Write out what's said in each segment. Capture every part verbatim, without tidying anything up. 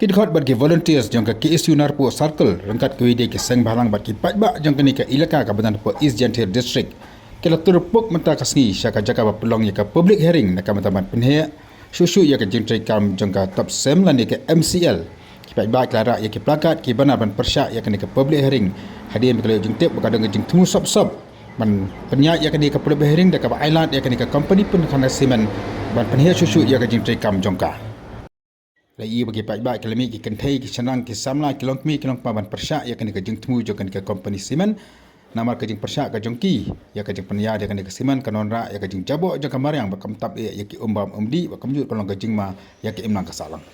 Ki dkhot bad ki volunteers jong ka K S U Narpuh Circle ryngkat kiwei de ki seng bhalang bad ki paidbah jong kane ka ilaka kaba don hapoh East Jaintia District ki la tur puk mynta ka sngi sha ka jaka ba pynlong ïa ka public hearing na ka bynta ban pynheh shuh shuh ïa ka jingtrei kam jong ka TOPSEM lane ka M C L. Ki paidbah ki la rah ïa ki plakat ki banner ban pyrshah ïa kane ka public hearing hadien ba ki la ïoh jingtip ba ka don ka jingthmu sop sop ban pynïaid ïa kane ka public hearing da kaba ailad ïa kane ka company pynkhana simen ban pynheh shuh shuh ïa ka jingtrei kam jong ka. La ïohi ba ki paidbah ki la mih ki kynthei ki shynrang ki samla ki longkmie ki longkpa ban pyrshah ïa kane ka jingthmu jong kane ka company simen. Namar ka jingpyrshah ka jong ki ïa ka jingpynïaid ïa kane ka simen kan wanrah ïa ka jingjaboh jong ka mariang bad kam tap eh ïa ki umbam umdih bad kam jut ka long ka jingma ïa ka imlang ka sahlang.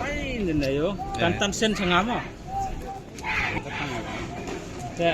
Mai nda yo, kan tan sen sanga mo. Te.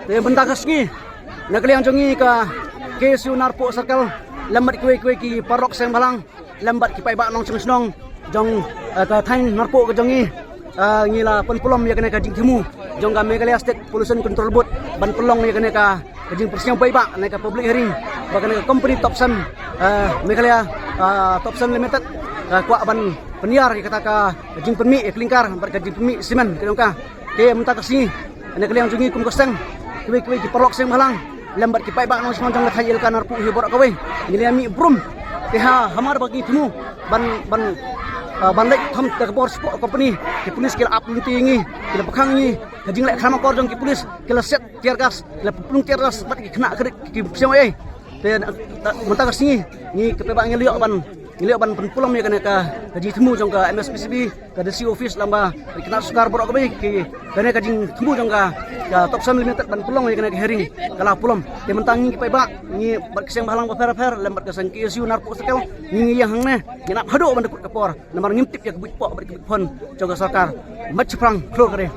Te mynta ka sngi na ka liang jong ngi ka K S U Narpuh Circle lem bad kiwei kiwei ki paralok seng bhalang lem bad ki paidbah nongshong shnong jong, eh, ka thaiñ Narpuh ka jong ngi, eh, ngi la pynpulom ïa kane ka jingthmu jong ka Meghalaya State Pollution Control Board ban pynlong ïa kane ka, ka jingpyrshang paidbah ne ka public hearing ba kane ka company TOPSEM, eh, Meghalaya, eh, TOPSEM Limited, eh, kwah ban pynïar ïa kata ka jingpynmih ïa clinker bad ka jingpynmih simen ka jong ka. Te mynta ka sngi na ka liang jong ngi kum ka seng, kiwei kiwei ki paralok seng bhalang lem bad ki paidbah nongshong shnong jong ka thaiñ Elaka Narpuh hi baroh kawei ngi la mih brum. Te ha hamar ba ngi thmu ban, ban, ah, ban leit tham da ka bor sport company, ki pulit ki la ap lynti ïa ngi, ki la pyrkhang ïa ngi, ka jingleh kham akor jong ki pulit, ki la set tear gas, ki la pynpulung tear gas bad ki khynnah khyrit ki psiang ei. Te, ah, mynta ka sngi ngi ka paidbah ngi la ïoh ban, ngi la ïoh ban pynpulom ïa kane ka, ka jingthmu jong ka M S P C B, ka D C office lem bad ki tnat sorkar baroh kawei ki, kane ka jingthmu jong ka, ka TOPSEM Limited ban pynlong ïa kane ka hearing ka la pulom. Te mynta ngi ki paidbah ngi bad ki seng bhalang bapher bapher lem bad ka seng K S U Narpuh Circle ngi, ngi ïeng hangne ngin ap haduh ban da kut ka por namar ngim tip ïa ka buit poh bad ka buit phon jong ka sorkar. Mat shaphrang khlur ka ri.